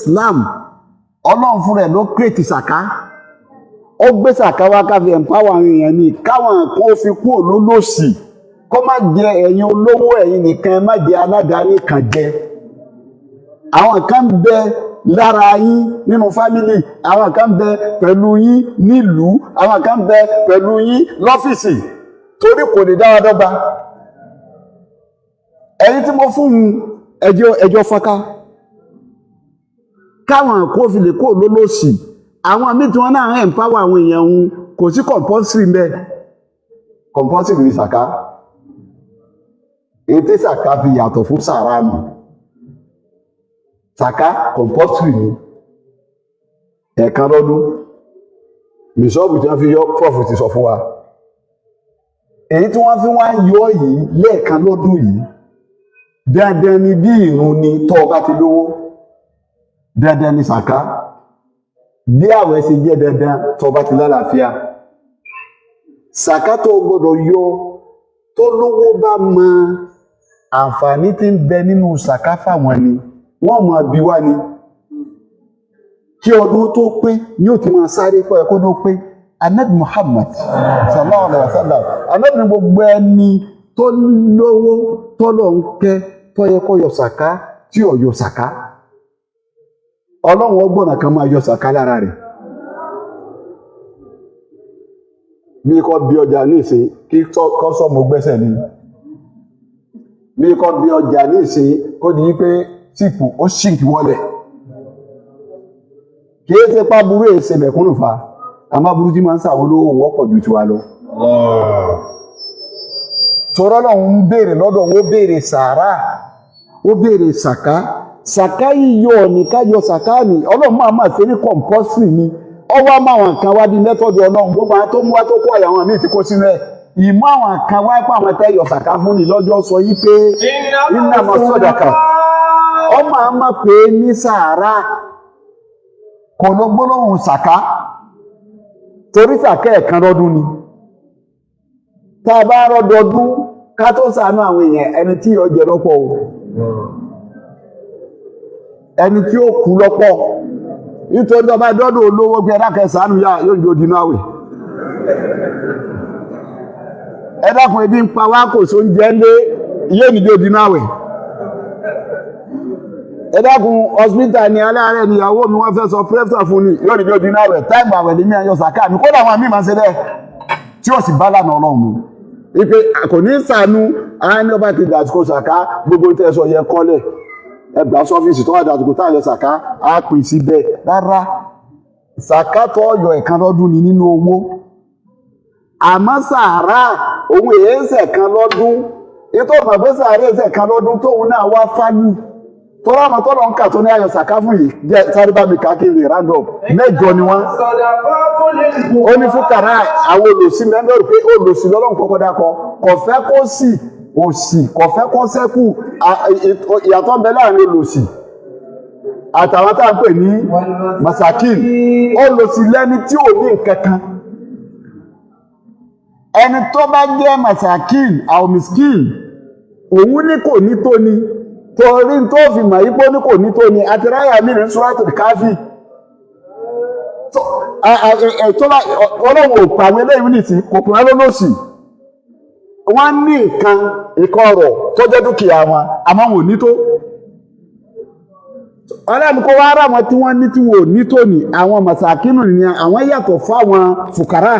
Islam, Ọlọ́run fúnra ẹ̀ ló create sàká. Ó gbé sàká wá ká fi empower àwọn èèyàn ní káwọn kan ó fi kú òlólòsì, kó má jẹ ẹ̀yin olówó, ẹ̀yin nìkan, ẹ má jẹ aládàáni kan jẹ. Àwọn kan ń bẹ lára yín nínú family, àwọn kan ń bẹ pẹ̀lú yín nílùú, àwọn kan ń bẹ pẹ̀lú yín lọ́fíìsì, torí kò lè dá wa dọ́gba. Ẹ̀yin tí mo fún un, ẹjọ́ ẹjọ́ fọ́nká káwọn kó fi lè kó lólòsì. Àwọn míì tí wọ́n náà ń empower àwọn èèyàn ń kò sí compulsory mbẹ. Compulsory ní sàká. Èyí tí sàká fi yàtọ̀ fún sàrà nù, sàká compulsory ni, ẹ̀ẹ̀kan lọ́dún. Bíṣọ́ọ̀bù tí wọ́n fi yọ, prof ti sọ fún wa. Èyí tí wọ́n fi wá ń yọ yìí lẹ́ẹ̀kan lọ́dún yìí, dandan ni, bí ìrun ni. Tọ́ ọ bá ti lówó, dandan ni sàká. Bí àwẹ̀ ṣe jẹ́ dandan tọ́ ọ bá ti lálàáfíà, sàká tó gbọ́dọ̀ yọ. Tó lówó bá mọ àǹfààní tí ń bẹ nínú sàká fáwọn ni, wọ́n mọ̀ bí wá ni. Kí ọdún tó pé ní ó ti máa sáré pé ẹkọ́ tó pé. Anabi Muhammad sallallahu alaihi wasallam, anabi ní gbogbo ẹni tó lówó, tọ́lọ̀ ń kẹ́, tó yẹ kó yọ sàká, tí ò yọ sàká, Ọlọ́run ọgbọ̀nà kan máa yọ sàká lára rẹ̀. Bí kò bí ọjà ní ìsìn kí kọ́sọ́mù gbẹ́sẹ̀ ni, bí kò bí ọjà ní ìsìn kó di pé tíìpù ó ṣìnkì wọlẹ̀. Kì í ṣe pá burú èsè mẹ̀kúnnù fa, àmọ́ burú tí máa ń sàwọn olówó wọ́pọ̀ ju tiwa lọ. Tọ́rọ́ lọ́hun ń béèrè lọ́dọ̀ wọn, ó béèrè sàárà, ó béèrè sàká. Sàká yíyọ ní ká yọ sàká ní, Ọlọ́run máa máa ṣe ní compulsory ni. Ọwọ́ àmọ́ àwọn kan wá bí method Ọlọ́run. Gbogbo àwọn tó mú wá tó kó àyà àwọn míì tí kó sínú ẹ̀, ìmọ̀ àwọn kan wá pé àwọn tẹ́ yọ sàká fún ni lọ́jọ́ sọ yí pé innama sadaqa, ọmọ àmọ́ pé ní sàárà, kò ló gbólóhùn sàká, torí sàká ẹ̀kan lọ́dún ni. Tá a bá rọ́dọọdún ká tó ṣàánú àwọn èèyàn, ẹni tí yóò jẹ lọ́pọ̀ o, ẹni tí ó kú lọ́pọ̀, nítorí ọba dọ́dọ̀ olówó pé ẹ̀dá kẹsàánú yá, yóò jò dínú àwẹ̀. Ẹ dákun, ebi ń pa wá, kò sóúnjẹ lé, yóò ní jò dínú àwẹ̀. Ẹ dákun, hospital ni aláàárẹ̀ níyàwó mi, wọ́n fẹ́ sọ prefta fún ni, yóò ní jò dínú àwẹ̀. Táìmù àwẹ̀ ní mi àyọ sàká mi. Kódà àwọn àmì máa ń ṣe bẹ́ẹ̀ tí ó sì bá lànà Ọlọ́run mu, ipe kò ní sànú. Àwọn ẹni ọba ti dàsìkò sàká, gbogbo tẹ́ sọ yẹ kọ́lẹ̀, ẹgbàá sọ́fíìsì tó wà dàsìkò tá àyọ sàká á pín síbẹ̀. Rárá, sàká tó yọ ẹ̀kan lọ́dún ni nínú owó, àmọ́ sàárà òun èéṣẹ̀ kan lọ́dún. Ètò ọ̀nà pé sàárà èéṣẹ̀ kan lọ́dún tóun náà wá fáyù tọ́lá àmọ́ tọ́lọ́ ń kà tó ní ayọ̀ sàká fún yìí jẹ́ sáré bá mi kà kí n lè round up. Mẹ́jọ ni wọ́n. Ó ní fúkàrà, àwọn olòṣì mẹ́ńdọ̀rù, pé olòṣì lọ́lọ́run kọ́kọ́ dákọ, kò fẹ́ kó sì òṣì, kò fẹ́ kó sẹ́kù. Ìyàtọ̀ ń bẹ láàrin olòṣì àtàwọn tá à ń pè ní masakin. Olòṣì lẹ́ni tí ò ní nǹkan kan. Ẹni tó bá jẹ́ masakin àwọn miskin, òun ní kò ní tó ni, torí tó fi mọ̀ yípo ní kò ní tó ni àti ráyà mí ní Suratul Káfí. Ọlọ́run ò pàwọn eléyìí nìsín, kò pè wọ́n lólòṣì. Wọ́n ní nǹkan ìkọ̀ ọ̀rọ̀ tó jẹ́ dúkìá wọn, àmọ́ wọn ò ní tó. Ọlọ́run kó wá rà wọn tí wọ́n ní tí wọn ò ní tó ní àwọn masakínù nìyẹn, àwọn yàtọ̀ fáwọn fùkàrà.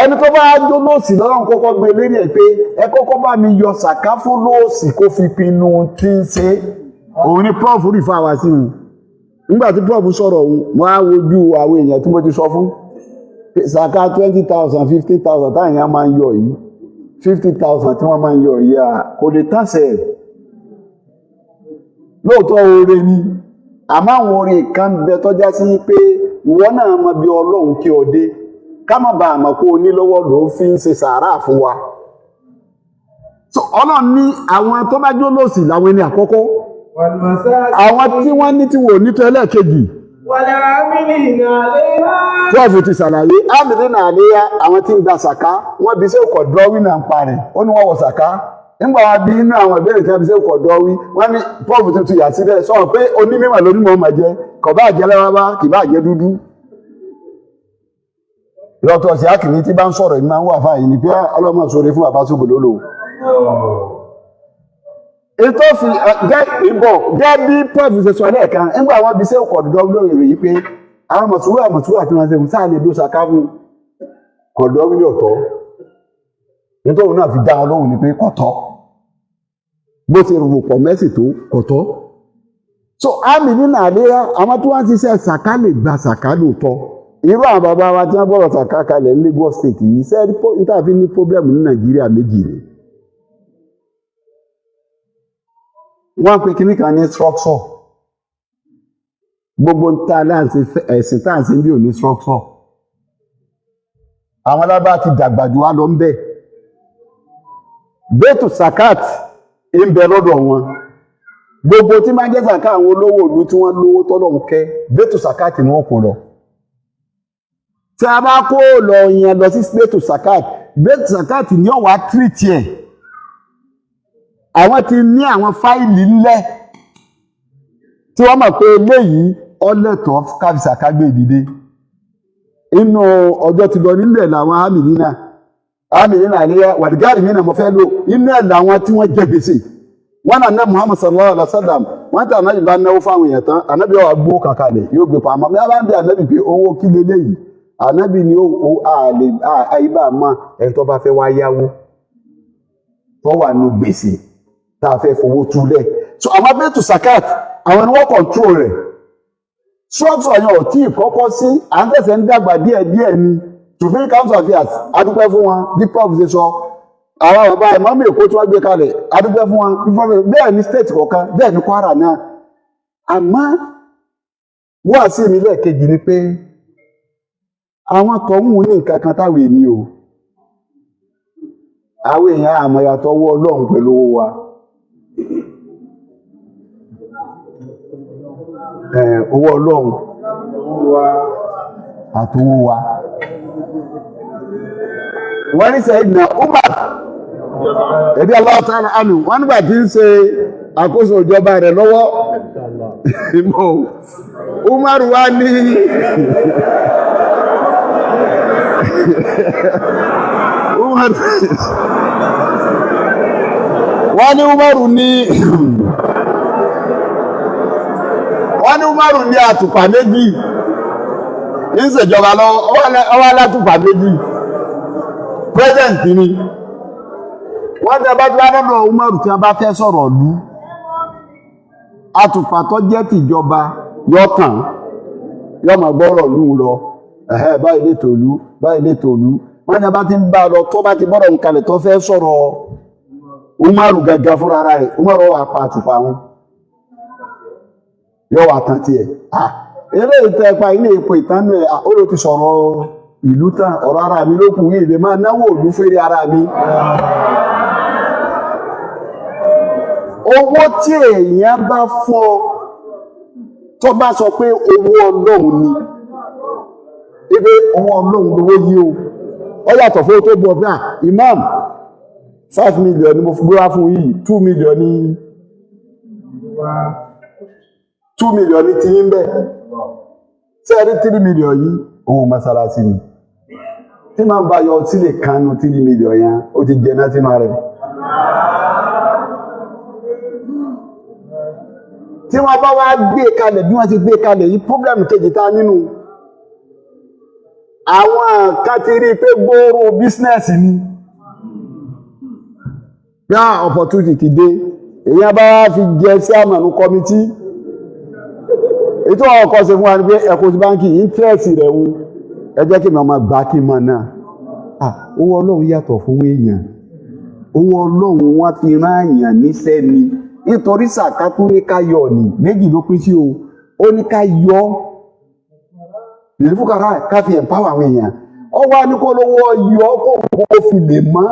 Ẹni tó bá jó lóòsì, lọ́rùn kọ́kọ́ gbé lérí ẹ̀ pé ẹ kọ́kọ́ bá mi yọ sàká fún lóòsì kó fi pinnu tí ń ṣe. Òun ni prof rí fáwa sí wọn. Nígbà tí prof sọ̀rọ̀ òun, mo á wojú àwọn èèyàn tí mo ti sọ fún sàká 20,000, 15,000 táwọn èèyàn máa ń yọ yìí, 50,000 tí wọ́n máa ń yọ yìí, à kò lè tàṣẹ̀. Lóòótọ́ oore ni, àmọ́ àwọn oore kan bẹ tọ́já sí pé ìwọ náà mọ bí Ọlọ́run kí ọ dé, ká má bàa mọ̀ pé o ní lọ́wọ́ ló fi ń ṣe sàárà fún wa. So Ọlọ́run ní àwọn tó bá jó lòsì làwọn ẹni àkọ́kọ́, àwọn tí wọ́n ní tí wọ́n ò ní tó ẹlẹ́ẹ̀kejì. Twelve ti ṣàlàyé ámìlì náà léyà, àwọn tí ń gba sàká. Wọ́n bí sẹ́kọ̀ drawing náà ń parẹ̀, ó ní wọ́n wọ sàká. Nígbà wọn bí inú àwọn ìbéèrè tí wọ́n fi ṣe kọ̀dọ̀ wí, wọ́n ní pọ́ọ̀fù tuntun yà síbẹ̀ sọ pé onímọ̀ lónímọ̀ máa jẹ́, kò bá jẹ́ lárúbáwá, kì bá jẹ́ dúdú. Lọ́tọ̀ sí àkìrí tí bá ń sọ̀rọ̀ ìmọ̀ wà fáyìí ni pé ọlọ́mọ sóre fún bàbá sógbò lólò. Ètò fi jẹ́ ìbọ̀ jẹ́ bí pọ́ọ̀fù ṣe sọ lẹ́ẹ̀kan nígbà wọn bí ṣe kọ̀dọ̀ lórí rẹ̀ yìí pé àwọn mọ̀túrú àmọ̀túrú àti wọn ṣe sáà lè dó sàká fún kọ̀dọ̀ wí ní ọ̀tọ̀. Nítorí náà fi dá wọn lóhùn ni pé kọ̀tọ́, bó ṣe rò pọ̀ mẹ́sì tó kọ̀tọ́. So àmì nínú àléyá, àwọn tí wọ́n ti ṣe sàká lè gba sàká lóòótọ́. Irú àwọn bàbá wa tí wọ́n gbọ́dọ̀ sàká kalẹ̀ ní Lagos State yìí, sẹ́ẹ̀rí níta fi ní problem ní Nàìjíríà méjì ni. Wọ́n pe kinní kan ní structure. Gbogbo ń ta láǹṣe ẹ̀sìn tá à ń ṣe bí ò ní structure. Àwọn alábá ti dàgbà jù wá lọ ń bẹ̀. Bẹ́ẹ̀tù sakat ń bẹ lọ́dọ̀ wọn. Gbogbo tí máa ń jẹ́ sàká àwọn olówó ìlú tí wọ́n lówó tọ́lọ̀ ń kẹ́, bẹ́ẹ̀tù sakat ni wọ́n kó lọ. Tí a bá kó lọ yẹn lọ sí bẹ́ẹ̀tù sakat, bẹ́ẹ̀tù sakat ni ó wá tírìtì ẹ̀. Àwọn ti ní àwọn fáìlì ńlẹ̀ tí wọ́n mọ̀ pé eléyìí ọlẹ́tọ̀ọ́ káfíṣàká gbé dìde. Inú ọjọ́ ti lọ nílẹ̀ làwọn àmìlínà àmìlínà àléyá wàdígáàrí mìíràn mo fẹ́ lò inú ẹ̀ làwọn tí wọ́n jẹ gbèsè. Wọ́n náà ná Muhammad sallallahu alaihi wa sallam, wọ́n tí ànábì bá náwó fáwọn èèyàn tán, ànábì wà gbó kàkàlẹ̀ yóò gbé pamọ́. Bí a bá ń bí ànábì pé owó kí leléyìí, ànábì ni ó àlè àyíbá mọ́ ẹni tó bá fẹ́ wá yáwó tó wà nù gbèsè tá a fẹ́ fowó túlẹ̀. So àwọn bẹ́ẹ̀tù sakat, àwọn ni wọ́n control rẹ̀. Structure yẹn ò tí ì kọ́kọ́ sí, à ń tẹ̀sẹ̀ ń dàgbà díẹ̀ díẹ̀ ni. Supreme Council of Affairs, adúpẹ́ fún wọn bí prof ṣe sọ. Àwọn bàbá ìmọ̀mí Èkó tí wọ́n gbé kalẹ̀, adúpẹ́ fún wọn bí prof, bẹ́ẹ̀ ni state kọ̀ọ̀kan, bẹ́ẹ̀ ni Kwara náà. Àmọ́ wọ́n sí mi lẹ́ẹ̀kejì ni pé àwọn tọ̀hún ní nǹkan kan táwọn èmi o. Àwọn èèyàn àmọ̀yàtọ̀ owó Ọlọ́run pẹ̀lú owó wa. Owó Ọlọ́run àtowó wa. Wọ́n ní Sayyidina Umar ẹ̀bí Allahu ta'ala anhu, wọ́n nígbà tí ń ṣe àkóso ìjọba rẹ̀ lọ́wọ́. Umar wá ní wọ́n ní Umaru ní wọ́n ní Umaru ní àtùpà méjì ń ṣèjọba lọ́wọ́, ọwọ́ alátùpà méjì president ni. Wọ́n tẹ́ bá tí wá lọ́dọ̀ Umaru tí wọ́n bá fẹ́ sọ̀rọ̀ lú, àtùpà tó jẹ́ tìjọba yọ tàn, yọ máa gbọ́rọ̀ lú lọ, ẹ̀hẹ́ báyìí lè tòlú, báyìí lè tòlú. Wọ́n tẹ́ bá ti ń bá lọ tó bá ti bọ́rọ̀ nkalẹ̀ tó fẹ́ sọ̀rọ̀ Umaru gàgà fúnra rẹ̀, Umaru wà pa àtùpà wọn, yọ wà tán tiẹ̀. Eré ìtẹ́ ẹ̀pa ilé ipò ìtánú ẹ̀, ó ló ti sọ̀rọ̀ ìlú tán, ọ̀rọ̀ ara mi ló kù yìí lè máa náwó ìlú fèrè ara mi. Owó tí èèyàn bá fún ọ tó bá sọ pé owó Ọlọ́run ni, ibi owó Ọlọ́run lówó yìí o, ó yàtọ̀ fún tó bọ̀ fún imam 5 million ni mo gbé wá fún yìí, 2 million ní 2 million ní ti yín bẹ́ẹ̀, sẹ́ẹ̀rí 3 million yìí owó mọ́sálásí ni. Tí máa ń bá yọ sílè kánú 3 million yẹn, ó ti jẹ náà sínú rẹ̀. Tí wọ́n bá wá gbé kalẹ̀ bí wọ́n ti gbé kalẹ̀ yìí, problem kejì ta nínú àwọn kan ti rí pé gbòòrò business ni, bí i opportunity ti dé, èyàn bá wá fi jẹ sí àmàlù kọmití. Ètò ọkọ̀ ṣe fún wa ní pé ẹ̀kọ́ sí báńkì interest rẹ̀ ń ẹ jẹ́ kí mi ọmọ gbà kí n mọ̀ náà. Owó Ọlọ́run yàtọ̀ fún èèyàn. Owó Ọlọ́run wọ́n fi rán èèyàn níṣẹ́ ni. Nítorí sàká tún ní ká yọ ní méjì ló pín sí o. Ó ní ká yọ ìlú fúkàrà ká fi empower àwọn èèyàn. Ó wá ní kó lówó yọ kó kó fi lè mọ́.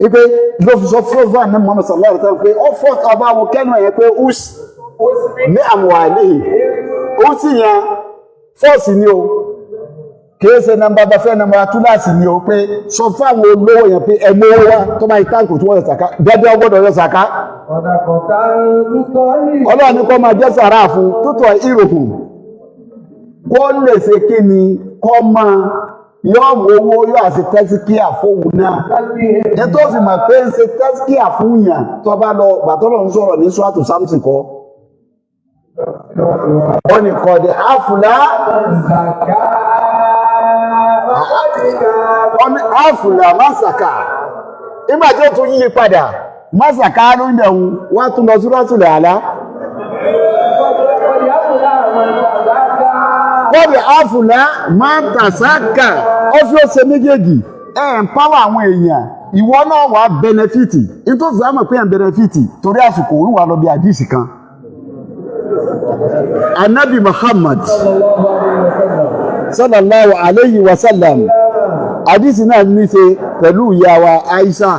Ipe ló fi sọ fún ọ̀nà Muhammad sallallahu alaihi wasallam pé ó fọ́ ọba àwọn kẹ́nu ẹ̀yẹ pé us ní àmúwà àléhì ó sì yan fọ́ọ̀sì ni o. Kìí ṣe nọ́mbà bá fẹ́ nọ́mbà túláàsì ni o, pé sọ fáwọn olówó yẹn pé ẹmú owó wá tó máa táǹkù tí wọ́n yọ sàká dẹ́dẹ́ ọgbọ́dọ̀ yọ sàká. Ọlọ́run ní kó máa jẹ́ sàrà fún tútọ̀ ìròkùn kó lè ṣe kí ni, kó máa yọ owó yóò àṣẹ tẹ́síkíà fóun náà. Ní tó fi mọ̀ pé ń ṣe tẹ́síkíà fún yàn, tó bá lọ gbàtọ́lọ̀ ń sọ̀rọ̀ ní swatu samson kọ́, ó ní kọ́dé àfùlá, àfùlà masaka. Nígbà tí ó tún yí padà masaka ló ń bẹ̀rù wá tún lọ súrọ́sùlẹ̀ àlá. Kọ́dé àfùlà mátàsákà, ó fi ó ṣe méjèèjì, ẹ̀ ń pàwọ́ àwọn èèyàn, ìwọ náà wà bẹnẹfìtì. Nítorí fi àmọ̀ pé ẹ̀ ń bẹnẹfìtì torí àsìkò òun wà lọ bí àdìsí kan. Anabi Muhammad sallallahu alayhi wa sallam, àdìsí náà ní ṣe pẹ̀lú ìyá wa Aisha.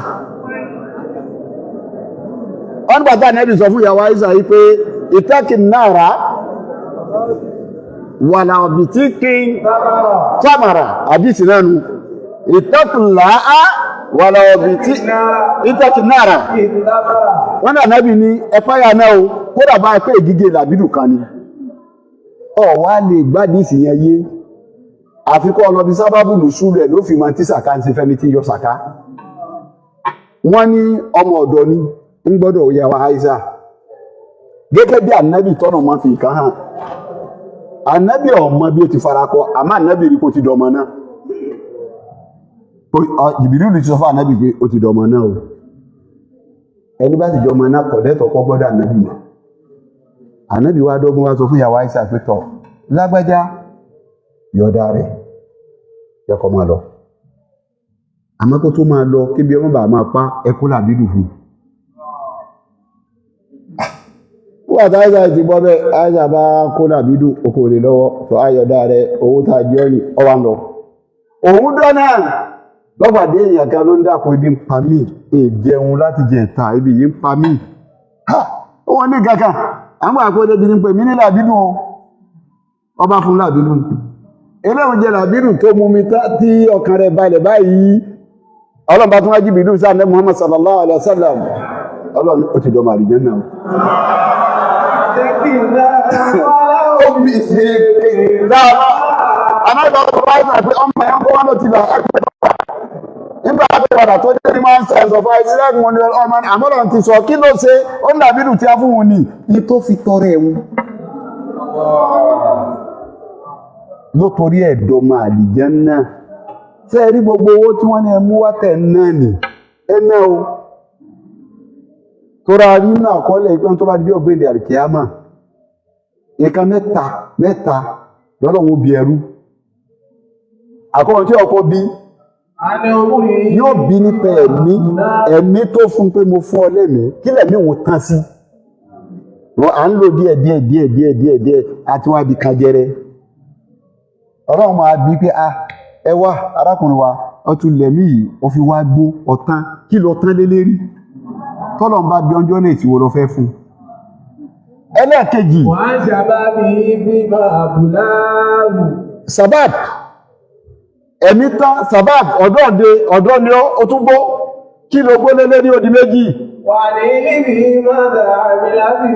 Wọ́n nígbà tá Anabi sọ fún ìyá wa Aisha yìí pé ìtẹ́kì náírà wàlà ọ̀bìtíkì tamara, àdìsí náà nu ìtẹ́kìláà wàlà ọ̀bìtíkì náírà. Wọ́n ní Ànábì ní ẹ̀páyà náà o, kódà bá pé ìgígé làbídù kan ni ọ̀ wá lè gbádìí yẹn yé, àfikọ́ ọlọ́bí sábàbù lùsù rẹ̀ ló fi máa tí sàká ń ṣe fẹ́ni tí yọ sàká. Wọ́n ní ọmọ ọ̀dọ́ ni ń gbọ́dọ̀ yà wá Aisha gẹ́gẹ́ bí Ànábì tọ́nà máa fi nǹkan hàn. Ànábì ọmọ bí ó ti farakọ, àmọ́ Ànábì rí kó ti dọmọ náà. Jìbìrìlù ti sọ fún Ànábì pé ó ti dọmọ náà o. Ẹni bá ti dọmọ náà kọ̀ lẹ́tọ̀ọ́ kọ́ gbọ́dọ̀ Ànábì mọ́. Ànábì wá dọ́gbọ́n wá sọ fún ìyàwó Aisha pé tọ̀ lágbájá, yọ̀ọ̀dá rẹ̀ yọkọ̀ máa lọ, àmọ́ kó tó máa lọ kébi ọmọ bàá máa pa ẹkú làbídù fún un. Wọ́n àti Aisha ti bọ́ bẹ́ẹ̀, Aisha bá kó làbídù okòrè lọ́wọ́ tó ayọ̀dá rẹ̀ owó tá a jẹ́ ọ̀nì ọwà lọ. Òun dọ́nà lọ́pàdé èèyàn kan ló ń dàpọ̀, ibi ń pa mí, èjẹun láti jẹ ẹ̀ta, ibi yìí ń pa mí. Wọ́n ní kankan àwọn àkójọ bí ní pé mí ní làbídù o, ọba fún làbídù. Eléwọ̀n jẹ làbídù tó mú mi tí ọkàn rẹ̀ balẹ̀ báyìí. Ọlọ́run bá tún wá jìbìlú sáà ní Muhammad sallallahu alaihi wasallam, ọlọ́run ó ti dọ̀mọ̀ àlùjánnà náà. Ó bí sí dáadáa. Anábì ọ̀rọ̀ bá yìí pé ọmọ ẹ̀ ń kó wọn ló ti lọ ẹgbẹ́ nígbà tó padà tó dé ní máa ń sọ ẹ̀sọ̀ fún àìsí lẹ́gùn ní ọmọ àmọ́lọ̀ ti sọ kí ló ṣe ó ń dàbídù tí a fún wọn ní ní tó fi tọrẹ ẹ̀hún ló torí ẹ̀dọ́ máa àlùjánnà. Ṣé ẹ rí gbogbo owó tí wọ́n ní ẹ mú wá tẹ̀ náà nì ẹ náà o, tóra rí inú àkọọ́lẹ̀ ìpín tó bá di bí ọ̀gbẹ́ndẹ̀ àlùkìyámà, nǹkan mẹ́ta mẹ́ta lọ́lọ́run bí ẹrú. Àkọ́kọ́ tí ọkọ bí yóò bí nípa ẹ̀mí, ẹ̀mí tó fún pé mo fún ọ lẹ́mìí, kí lẹ̀mí òun tán sí. À ń lò díẹ̀ díẹ̀ díẹ̀ díẹ̀ díẹ̀ díẹ̀ àti wọn àbí kan jẹrẹ. Ọlọ́run máa bí pé a ẹ wá arákùnrin wa, ọtún lẹ̀mí yìí ó fi wá gbó ọ̀tán, kí lọ tán lé lérí? Tọ́lọ̀ ń bá bí ọjọ́ náà ìtìwò lọ fẹ́ fún. Ẹlẹ́ẹ̀kejì, sabab ẹ̀mí tán, sabab ọ̀dọ́ ọ̀dẹ ọ̀dọ́ ni ó tún gbó, kí ló gbó lé lérí? Ó di méjì.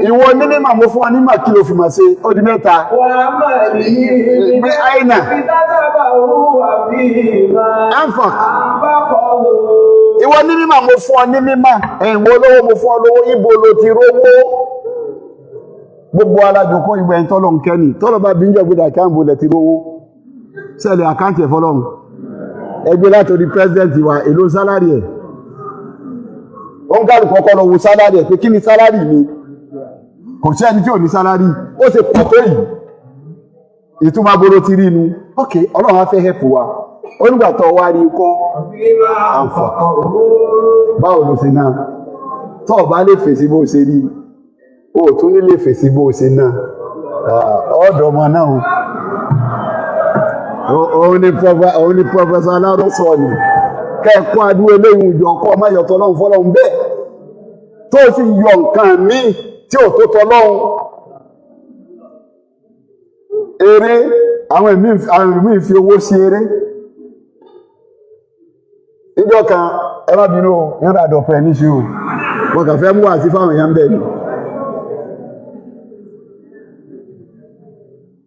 Ìwọ ní mímọ̀ mo fún ọ nímọ̀, kí ló fi mọ̀ ṣe? Ó di mẹ́ta. Àìnà anfaq, ìwọ ní mímọ̀ mo fún ọ ní mímọ̀, ẹ̀wọ̀n olówó mo fún ọ lówó, ibo ló ti rówó? Gbogbo alájòkó ìgbà ẹni tọ́lọ̀ ń kẹ́ni tọ́lọ̀ bá bí ń jẹ́ gbéra kí á ń bolẹ̀ ti rówó sẹ́lẹ̀ àkáǹtì ẹ̀fọ́ lọ́run. Ẹgbẹ́ látòrí pírẹ́sidẹ̀ntì wa, èló sálárì ẹ̀? Ó ń kálù kọ́kọ́ lọ wo sálárì ẹ̀ pé kí ni sálárì mi? Kò sí ẹni tí ò ní sálárì, ó ṣe pọ̀ tó yìí. Ìtumọ̀ aboro ti rí inú. Ok, ọlọ́run á fẹ́ hẹ́pù wa, ó nígbà tó wá rí kọ́ àǹfà, báwo ló ṣe náà? Tó o bá lè fèsì bó ṣe rí, o tún ní lè fèsì bó ṣe náà, ọ̀dọ̀ ọmọ náà o. Òun ni Professor Aláró sọ ni kẹ́ẹ̀kọ́ adúró eléyìí ìjọ kọ́ ọmọ ìyọ̀tọ̀ ọlọ́run fọlọ́run bẹ́ẹ̀ tó sì yọ nǹkan míì tí ò tó tọlọ́run. Eré Àwọn èmi fi owó sí eré. Níjọ́ kan, ẹ má bínú o, ń ra àdọ̀pọ̀ ẹ̀ níṣẹ́ o, wọ́n kàn fẹ́ mú wà sí fáwọn èèyàn bẹ́ẹ̀ ni.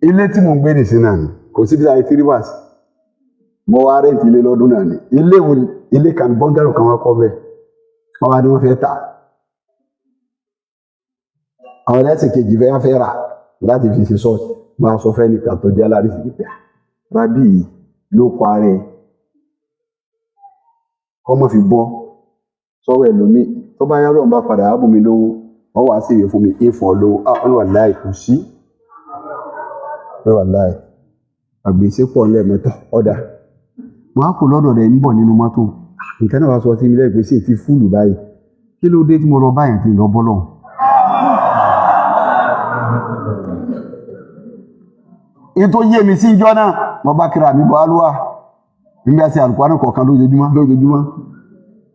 Ilé tí mo ń gbé nìsín náà ni kò síbi àyè tírí wà sí. Mo wá rẹ́ǹtì ilé lọ́dún náà ni. Ilé wo ilé kan bọ́ngàlò kan wá kọ́ bẹ́ẹ̀, wọ́n wá ní wọ́n fẹ́ tà. Àwọn ẹlẹ́sìn kejì fẹ́ fẹ́ rà láti fi ṣe ṣọ́ọ̀ṣì. Máa sọ fẹ́ nìkan tó jẹ́ alárìsí pé rábì ló kọ ara ẹ̀ kọ́ mọ́ fi bọ́ sọ́wọ́ ẹlòmíì. Tó bá yá lọ́n bá padà á bù mí lówó, wọ́n wá sí ìwé fún mi ìfọ̀ lówó. Wọ́n wà láì kò sí pé wà láì àgbèsè pọ̀ ńlẹ̀ mẹ́tọ̀ ọ̀dà. Mo á kò lọ́dọ̀ rẹ̀ ń bọ̀ nínú mọ́tò. Nǹkan náà wá sọ sí mi lẹ́yìn pé sí ti fúlù báyìí, kí ló dé tí mo lọ báyìí tí ń lọ bọ́ lọ́hùn. Ètò yé mi sí ìjọ náà, mo bá kíra mi bọ́ alúwà nígbà tí àlùkò kọ̀ọ̀kan lójoojúmọ́ lójoojúmọ́,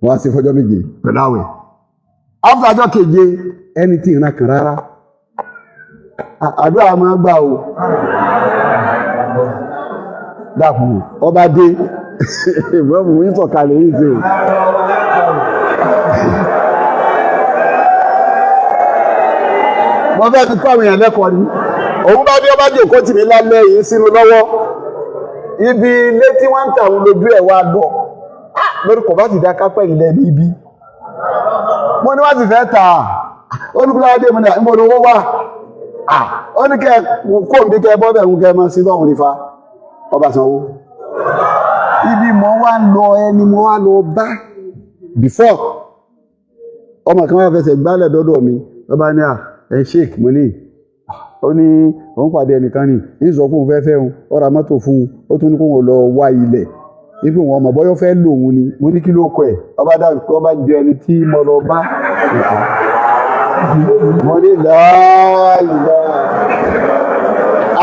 wọ́n á ṣe fọjọ́ méje pẹ̀lú àwẹ̀. After ọjọ́ keje, ẹni tí ìran kan rárá. Àdúrà máa gbà o. Dàpọ̀ ọba dé, ìbọn mú ìsọ̀kalẹ̀ yìí ṣe o. Mo fẹ́ fi kọ́ àwọn èèyàn lẹ́kọ̀ọ́ ni. Òun bá dé, ọba jòkó tì mí lálẹ́ yìí sínú lọ́wọ́. Ibi ilé tí wọ́n ń tà òun lójú ẹ̀ wá lọ. Lórí kò bá ti dá kápẹ́ ilẹ̀ níbí. Mo ní wọ́n ti fẹ́ tà á. Ó ní kúlá dé, mo ní àmọ́ owó wà. Ó ní kẹ́ kó ń bí kẹ́ bọ́ bẹ̀ ń kẹ́ mọ́ sí lọ́hùn nífa. Ọba sanwó. Ibi mo wá lọ ẹni mo wá lọ bá before. Ọmọ kan wá fẹsẹ̀ gbálẹ̀ dọ́dọ̀ mi. Lọ́ba ní à ẹ sheik mo ní. Ó ní òun pàdé ẹnìkan ní ń sọ pé òun fẹ́ fẹ́ òun, ó ra mọ́tò fún un, ó tún ní kó òun lọ wá ilẹ̀. Ibi wọn ọmọ bọ́yọ́ fẹ́ lò òun ni. Mo ní kí ló kọ ẹ̀? Ọba dáhùn pé ọba jẹ ẹni tí mo lọ bá. Mo ní láàyè.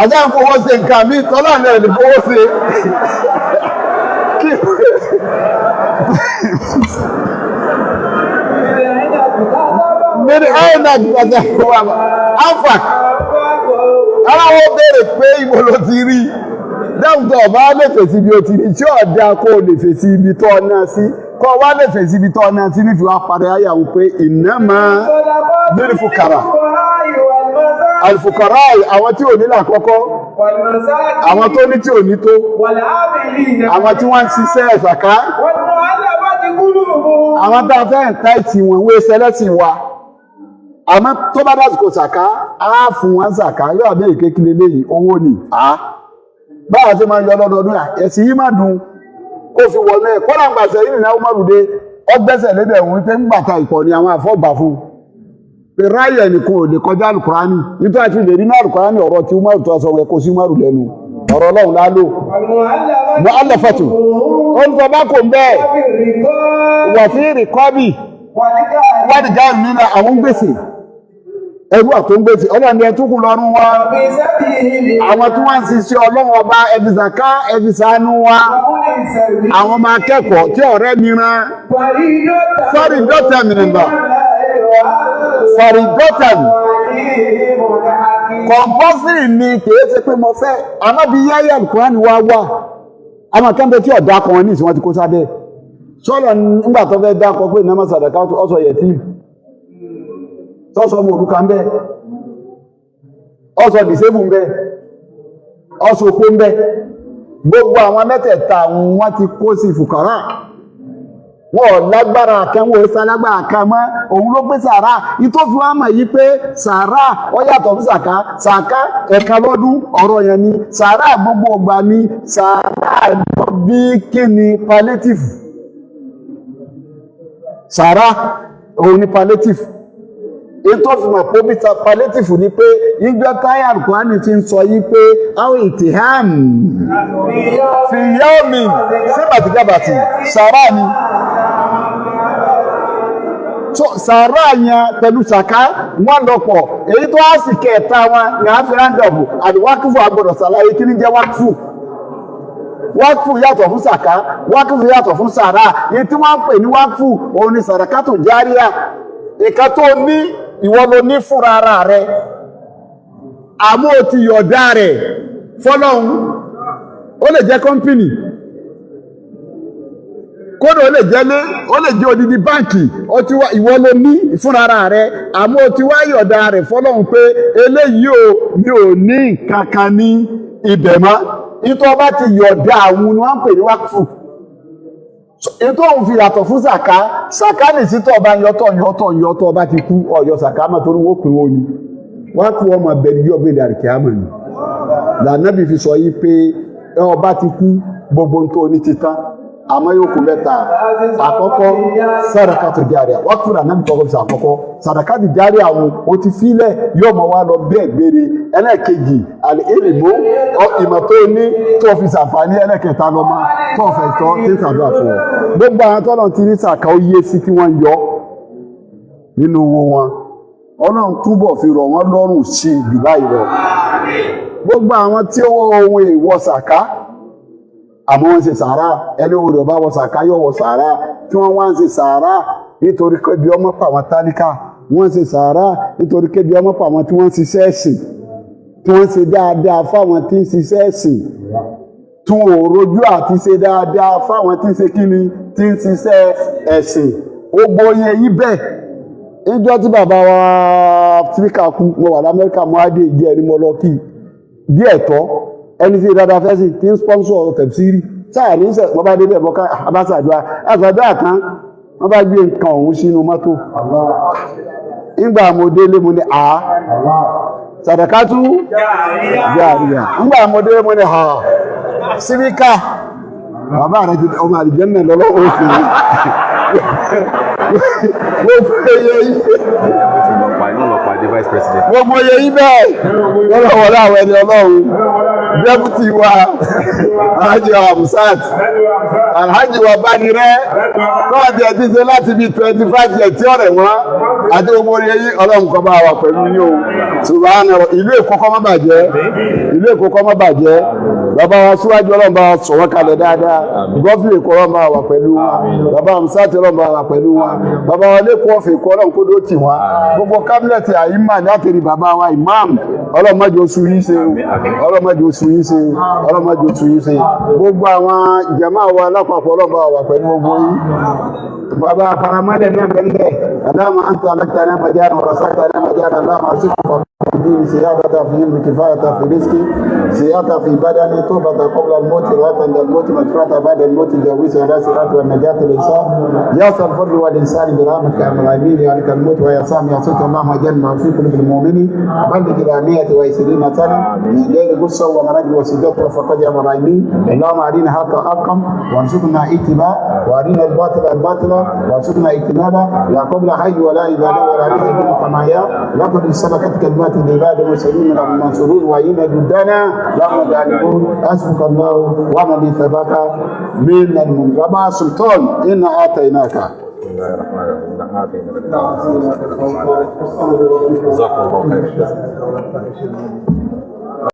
Àjá ń fowó ṣe nǹkan mi, tọ́lá náà ní fowó ṣe. Mẹ́rin ayé náà gbàgbà wà áfàk. Aláwọ̀ béèrè pé ibo ló ti rí. Dáhùn tó ọba lè fèsì ibi ó ti rí, tí ọ̀dà kó o lè fèsì ibi tó ọ náà sí. Kọ́ wá lè fèsì ibi tó ọ náà sí nífi wá parí ayé àwọn pé iná máa lórí fukara. Alifukara àwọn tí ò ní lákọ́kọ́, àwọn tó ní tí ò ní tó, àwọn tí wọ́n ń ṣiṣẹ́ ẹ̀sàká, àwọn tá a fẹ́ ń ta ìtì wọn wé sẹlẹ́sìn wa. Àmọ́ tó bá dásìkò sàká, á fún wọn sàká, yóò àbẹ́ ìkékeré léyìí, owó ni. Báwa ṣe máa ń yọ lọ́dọọdún à, ẹ̀sìn yìí má dùn kó fi wọnú ẹ̀. Kọ́lá ń gbàṣẹ yìí nìyàwó márùndé, ọgbẹ́sẹ̀ lébẹ̀ òun pé ń gbàta ìpọ̀ ni àwọn àfọ́gbà fún un. Pé ráyẹ̀ nìkan ò lè kọjá alukurani, nítorí àti lè rí náà alukurani ọ̀rọ̀ tí Umaru tó sọ wẹ̀ kó sí Umaru lẹ́nu. Ọ̀rọ̀ Ọlọ́run lálò. Mu'allafatu. Ó ń sọ bá kò ń bẹ́ẹ̀. Wà sí rìkọ́bì. Wádìí nínú àwọn gbèsè. Ẹrú àtó ń gbèsè. Ọlọ́run ni ẹ tún kù lọ́rùn wa. Àwọn tí wọ́n ń ṣiṣẹ́ Ọlọ́run ọba ẹ̀fìsàká ẹ̀fìsànú wa. Àwọn ọmọ akẹ́kọ̀ọ́ tí ọ̀rẹ́ mi rán. Fárídọ́tà mìíràn. Fárídọ́tà compulsory ni kìí ṣe pé mo fẹ́. Àmọ́ bí yáyà Kùránì wá wà. Àwọn akẹ́kọ̀ọ́ tí ọ̀dà kan ní ìsìn wọn ti kó sábẹ́. Sọ́lọ̀ nígbà tó fẹ́ dákọ pé ìnáwó sàdàkà ọ̀sọ̀ yẹtí. Sọ́sọ́ ọmọ òrukàn ń bẹ. Ọ̀sọ̀ dìsébù ń bẹ. Ọ̀sọ̀ òpó ń bẹ. Gbogbo àwọn mẹ́tẹ̀ẹ̀ta wọn ti kó sí fùkàrà. Wọn ò lágbára kan, wọn ò sálágbára kan mọ́. Òun ló gbé sàrà. Ìtòfin wa mọ̀ yí pé sàrà ó yàtọ̀ fún sàká. Sàká ẹ̀ka lọ́dún ọ̀rọ̀ yẹn ni. Sàrà gbogbo ọgbà ni. Sàrà bí kí ni palliative. Sàrà òun ni palliative. Ètò ìfìmọ̀ pé palliative ni pé ìjọ táyà Kùránì ti ń sọ yí pé àwọn ìtìhàm fi yawmin sí bàtìkàbàtì sàrà ni. So sàrà yẹn pẹ̀lú sàká wọ́n lọ́pọ̀. Èyí tó á sì kẹta wọn ní àfihàn àti wákìfù agbọ́dọ̀ sàlàyé kí ní jẹ́ wákìfù. Wákìfù yàtọ̀ fún sàká, wákìfù yàtọ̀ fún sàrà. Èyí tí wọ́n ń pè ní wákìfù òun ni sàràkátù járíà. Ìkan tó ní ìwọ ló ní fúnra ara rẹ, àmọ́ o ti yọ̀dá rẹ̀ fọ́lọ́hun. Ó lè jẹ́ company, kódà ó lè jẹ́ lé, ó lè jẹ́ odidi báǹkì. Ó ti wá, ìwọ ló ní fúnra rẹ, àmọ́ ó ti wá yọ̀dá rẹ̀ fọlọ́hun pé eléyìí o, mi ò ní nǹkan kan ní ibẹ̀ mọ́. Ìtọ́ bá ti yọ̀dá àwọn ni wọ́n ń pè ní wákùfù. Ìtọ́ òun fi yàtọ̀ fún sàká. Sàká ní sí tọ́ ọba yọtọ̀ yọtọ̀ yọtọ̀, ọba ti kú, ọ̀yọ́ sàká mọ́, torí wọ́n pín wọn ni. Wákùfù ọmọ bẹ̀rẹ̀ bí ọgbẹ́ni àríkẹ́ ni lànàbì fi sọ yìí pé ọba ti kú, gbogbo ń tó ní ti tán, àmọ́ yóò kú mẹ́ta. Àkọ́kọ́, sàdákàtù járíà. Wákùfù lànàbì kọ́kọ́ fi sọ àkọ́kọ́, sàdákàtù járíà. Àwọn o ti filẹ̀, yóò mọ wá lọ bẹ́ẹ̀ gbére. Ẹlẹ́ẹ̀kejì, àlẹ́ èlìmó, ìmọ̀ tó ní tó fi ṣàǹfààní. Ẹlẹ́ẹ̀kẹta, lọ́mọ tó fẹ́ tọ́ tí ń ṣàdúrà fún ọ. Gbogbo àwọn tọ́lọ̀ ti ní sàkà ó yé sí tí wọ́n ń yọ nínú owó wọn, Ọlọ́run túbọ̀ fi rọ̀ wọ́n lọ́rùn sí jù báyìí lọ. Gbogbo àwọn tí ó ohun èèwọ̀ sàká, àmọ́ wọ́n ṣe sàárà, ẹni owó rẹ̀ bá wọ sàká, yóò wọ sàárà. Tí wọ́n wá ń ṣe sàárà nítorí kébi ọmọ pa àwọn tálíkà, wọ́n ṣe sàárà nítorí kébi ọmọ pa àwọn tí wọ́n ń ṣiṣẹ́ ẹ̀sìn, tí wọ́n ṣe dáadáa fáwọn tí ń ṣiṣẹ́ ẹ̀sìn, tún òrojú àti ṣe dáadáa fáwọn tí ń ṣe kíni, tí ń ṣiṣẹ́ ẹ̀sìn. Gbogbo yẹn yí bẹ́ẹ̀. Ìjọ tí bàbá wa tíríkà kú, mo wà lamẹ́ríkà, mo á dé ìjẹ́ ẹni mo lọ kí bí ẹ̀tọ́ ẹni tí dáadáa fẹ́ sí tí ń sponsor tẹ̀síìrì sáà ní sẹ̀. Wọ́n bá débẹ̀ bọ́ká abáṣàdúrà àṣàdúrà kan, wọ́n bá gbé nǹkan ọ̀hún sínú mọ́tò. Nígbà mo délé, mo ní àá sàdàkátú járíà. Nígbà mo délé, mo ní ha síbíkà, bàbá rẹ ti ọmọ àlìjẹ́nà lọ́lọ́wọ́ òfin. Gbogbo eye yìí Pàdé vice president. Gbogbo eye yìí bẹ́ẹ̀ lọ́lọ́wọ́ láwọn ẹni Ọlọ́run, deputy wa, Alhaji Hamsat, Alhaji wa Banirẹ tọ́wọ́ ti ṣe láti bí 25 years tí ọ̀rẹ́ wọn àti gbogbo eye yìí. Ọlọ́run kó bá wà pẹ̀lú yín o. Ṣùgbọ́n ìlú Èkó kó má bàjẹ́, ìlú Èkó kó má bàjẹ́. Bàbá wa síwájú, Ọlọ́run bá wa sọ wọ́n kalẹ̀ dáadáa. Governor Èkó, Ọlọ́run bá wà pẹ̀lú wọn. Bàbá Hamsat, Ọlọ́run bá wà pẹ̀lú wọn. Bàbá wa lẹ́kọ̀ọ́ ọ̀fẹ́ Èkó, Ọlọ́run kó dó tì wọ́n. Gbogbo cabinet àyímà láti rí bàbá wa imam, Ọlọ́run má jẹ́ oṣù yín ṣe o, Ọlọ́run má jẹ́ oṣù yín ṣe o, Ọlọ́run má jẹ́ oṣù yín ṣe. Gbogbo àwọn jàmáà wa lápapọ̀, Ọlọ́run bá wà pẹ̀lú gbogbo yín. Bàbá paramọ́lẹ̀ náà bẹ́ẹ̀. اللهم أنت ألقتنا مجانا ورزقتنا مجانا، اللهم ارزقنا في الدين زيادة، في علم كفاية، في رزق زيادة، في بدن توبة قبل الموت، رواه عند الموت، مغفرة بعد الموت، جاوز على صراط والنجاة الإنسان يا الفضل والإنسان برحمتك يا الراحمين، يا لك الموت ويا سامي يا صوت. اللهم اجعلنا في قلوب المؤمنين بلغ إلى 120 سنة من غير غصة ومرض وسجود وفقد يا الراحمين. اللهم أرنا حقا حقا وارزقنا اتباعه، وأرنا الباطل باطلا وارزقنا اجتنابه، لا قبل حي ولا عبادة ولا رزق كما هي. لقد سبقت كلمات العباد المرسلين المنصورون وإن جدنا لهم غالبون. حسبك الله ومن اتبعك من المنغمى سلطان إنا آتيناك. بسم الله الرحمن الرحيم. إنا أعطيناك. جزاكم الله خير.